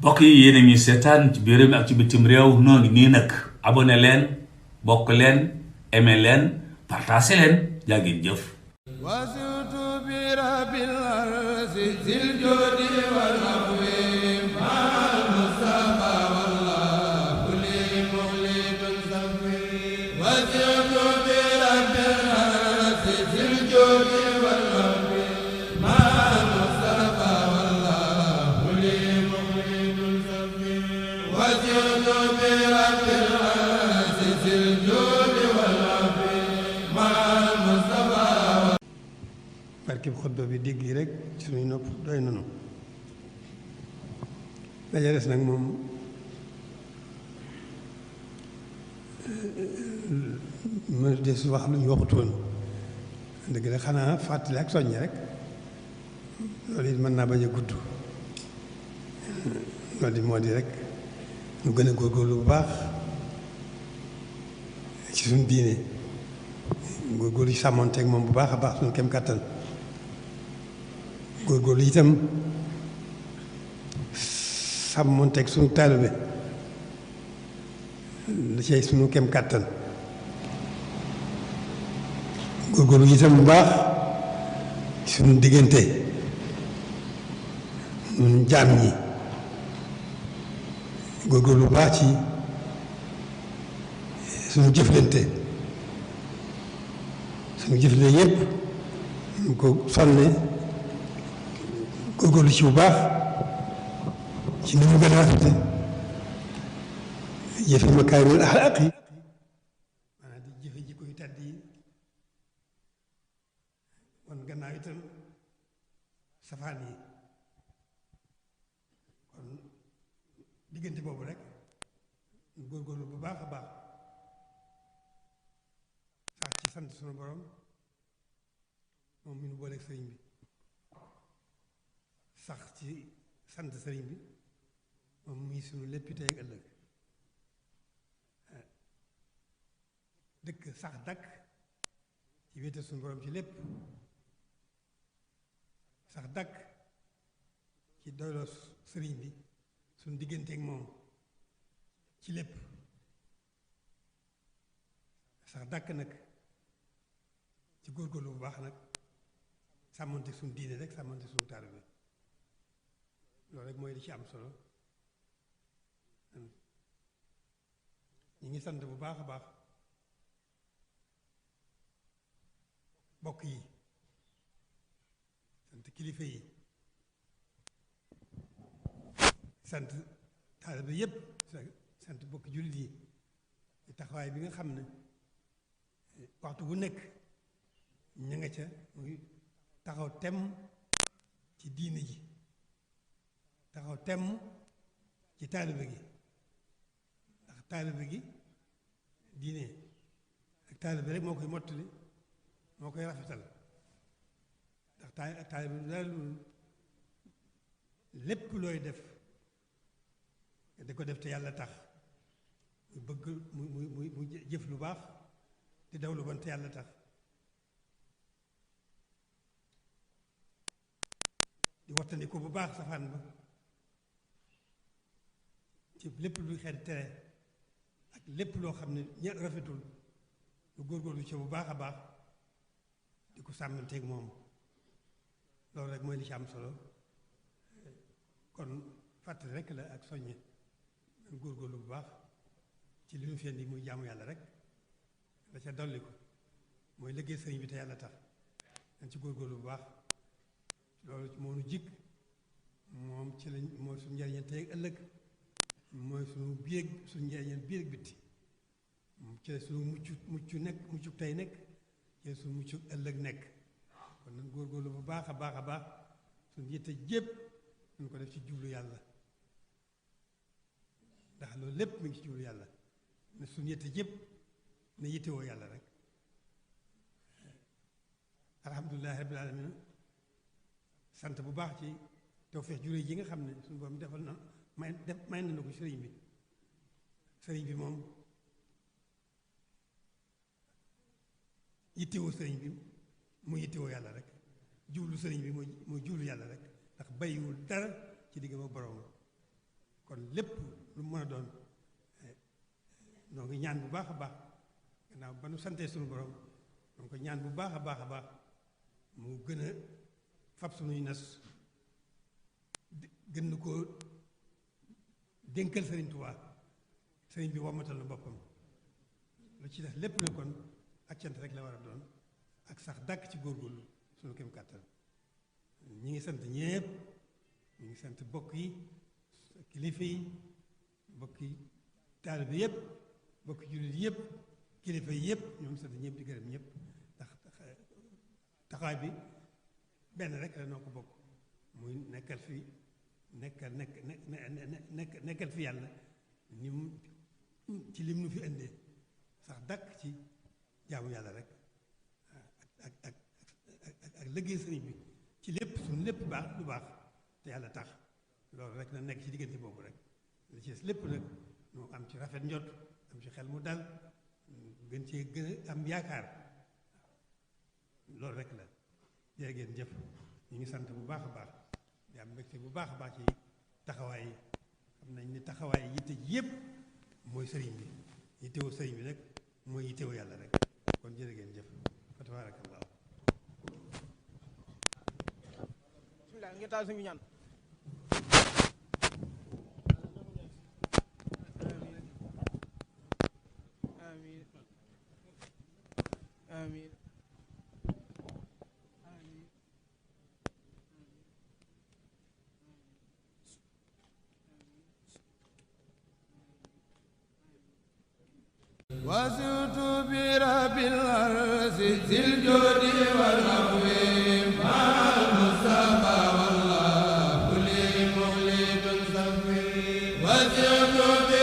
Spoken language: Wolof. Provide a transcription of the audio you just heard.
mbokk yi yéen a ngi seetaan ci biir réew mi ak ci bitim réew noo ngi nii nag abonné leen bokk leen aimé leen partagé leen jaa ngeen jëf. barkeb xutba bi dégg yi rek suñuy nopp doy nanu daja des nag moom mën des wax lu ñu waxutoon dëgg la xanaa fàttali ak soññi rek loolu it mën naa bañ a gudd loolu it moo di rek ñu gën a góorgóorlu bu baax ci suñu diine góorgóorlu ci sàmmonteeg moom bu baax a baax suñu kem kàttan góorgóorlu itam sàmmonteeg suñu taalibe la cay suñu kem kàttan góorgóorlu itam bu baax suñu diggante ñun jaam ñi góorgóorlu bu baax ci suñu jëflante yépp ñu ko sonne góorgóorlu ci bu baax ci ni mu gën a rafete jëfe makaarimul axlaaq yi maanaam di jëfe jikko yu tàdd yi wan gannaaw itam safaan yi kon diggante boobu rek ñu góorgóorlu bu baax a baax sax ci sant sunu borom moom mi nu booleeg sëriñ bi sax ci sant sëriñ bi moom muy sunu lépp tey ak ëllëg dëkk sax dakk ci wéete sunu borom ci lépp sax dakk ci doyloo sëriñ bi sunu digganteeg moom ci lépp sax dakk nag ci góorgóorlu bu baax nag sàmmonte suñu diine rek sàmmonte suñu taalibe loolu rek mooy li ci am solo ñu ngi sant bu baax a baax bokk yi sant kilifa yi sant taalibe yépp sant bokk jullit yi taxawaay bi nga xam ne waxtu bu nekk ña nga ca muy taxaw temm ci diine ji taxaw temm ci taalibe gi ndax taalibe gi diine ak taalibe rek moo koy mottali moo koy rafetal ndax taalibe du dara lu lépp looy def da ko def te yàlla tax muy bëgg mu jëf lu baax di daw lu bon te yàlla tax di wattandi ko bu baax safaan ba ci lépp luy xeet tere ak lépp loo xam ne ña rafetul lu góorgóorlu ci bu baax a baax di ko sàmmanteeg moom loolu rek mooy li ci am solo kon fàttali rek la ak soññe ñu góorgóorlu bu baax ci li ñu fi indi muy jaamu yàlla rek la ca dolli ko mooy liggéey sëriñ bi te yàlla tax dañ ci góorgóorlu bu baax loolu moo nu jig moom ci lañ mooy suñu njëriñal tey ak ëllëg mooy suñu biir suñu njëriñal biir ak bitti ci la suñu muccu tey nekk ci la suñu muccu ëllëg nekk kon nañ góorgóorlu bu baax a baax a baax suñu yitte jépp ñu ko def ci jublu yàlla ndax loolu lépp mi ngi ci jublu yàlla ne suñu yitte jépp ne yittewoo yàlla rek alhamdulilahi rabbil alamin sant bu baax ci tawfeex juré ji nga xam ne suñu borom defal na may na ko sëriñ bi moom yittewoo sëriñ bi mu yittewoo yàlla rek jublu sëriñ bi mooy jublu yàlla rek ndax bàyyiwul dara ci digg ma borom lépp lu mu mën a doon noo ngi ñaan bu baax a baax gannaaw ba nu santee suñu borom noo ko ñaan bu baax a baax a baax mu gën a fab suñuy nas gën na koo dénkal sëriñ Tuubaa sëriñ bi wommatal na boppam lu ci def lépp na kon ak cant rek la war a doon ak sax dàkk ci góorgóorlu suñu kem kàttan ñi ngi sant ñépp ñi ngi sant bokk yi kilifa yi bokki taalibe yépp bokki jullit yépp kilifa yi yépp ñoom sant ñépp di gërëm ñépp ndax taxawaay bi benn rek la noo ko bokk muy nekkal fi nekkal fi yàlla ni mu ci lim nu fi indee sax dàkk ci jaamu yàlla rek ak liggéey sëriñ bi ci lépp suñu lépp baax lu baax te yàlla tax loolu rek na nekk ci diggante boobu rek li ci lépp nag moo am ci rafet njot am ci xel mu dal gën cee gën a am yaakaar loolu rek la jërë ngeen jëf ñu ngi sant bu baax a baax di am mbégte bu baax a baax ci taxawaay yi xam nañ ni taxawaay yi yitte ji yëpp mooy sëriñ bi yittewoo sëriñ bi nag mooy yittewoo yàlla rek kon jërë ngeen jëf fa tabarakallah bismillah ngeen taal suñu ñaan amin amin amin وزرت برب الأرض ذي الجود والعفو مع المصطفى والله لي مولد سمي وزرت